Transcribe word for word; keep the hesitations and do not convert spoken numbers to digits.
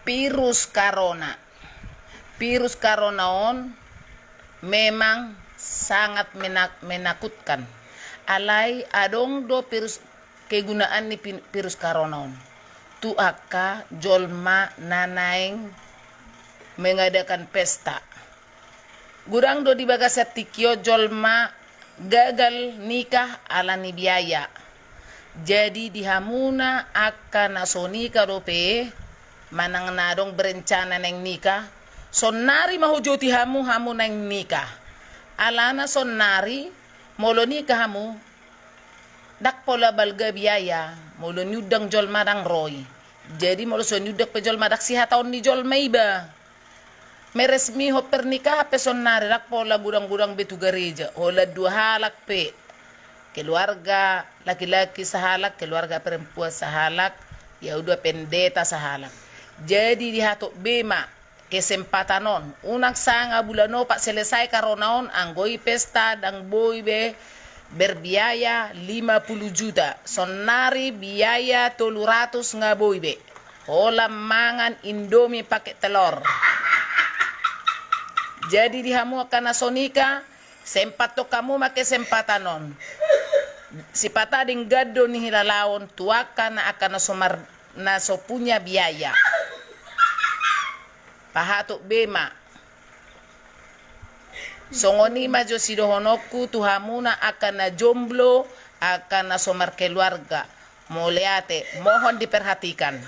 Virus karona. Virus karona on memang sangat menak- menakutkan. Alai adong do virus kegunaan ni virus karona on tu angka jolma na naeng mengadakan pesta. Godang do di bagasan tingki on jolma gagal nikah ala ni biaya. Jadi di hamuna angka na so nikah dope manang na adong berencana naeng nikah, sonnari ma hujoti hamu hamu naeng nikah. Alana sonnari molo nikah hamu ndang pola balga biaya, molo niundang jolma ndang ro i. Jadi molo so niundang pe jolma ndang sihataon ni jolma iba. Meresmihon pernikahan pe sonnari ndang pola godang-godang be tu gareja, holan dua halak pe. Keluarga laki-laki sahalak, keluarga perempuan sahalak, ya udah pendeta sahalak. Jadi dihatop be ma kesempatan on, unang sanga bulan opat selesai karona on anggo i pesta ndang boi be berbiaya lima puluh juta, sonnari biaya tolu ratus nga boi be. Holan mangan indomie pake telor. Jadi di hamu angka na so nikah, sempathon hamu ma kesempatan on. Sipata denggan do nihilalaon tu angka na angka na so mar- na so punya biaya. Pahatop be ma. Songon i ma jo sidohononku tu hamuna angka na jomblo, angka na so markeluarga. Mauliate, mohon diperhatikan.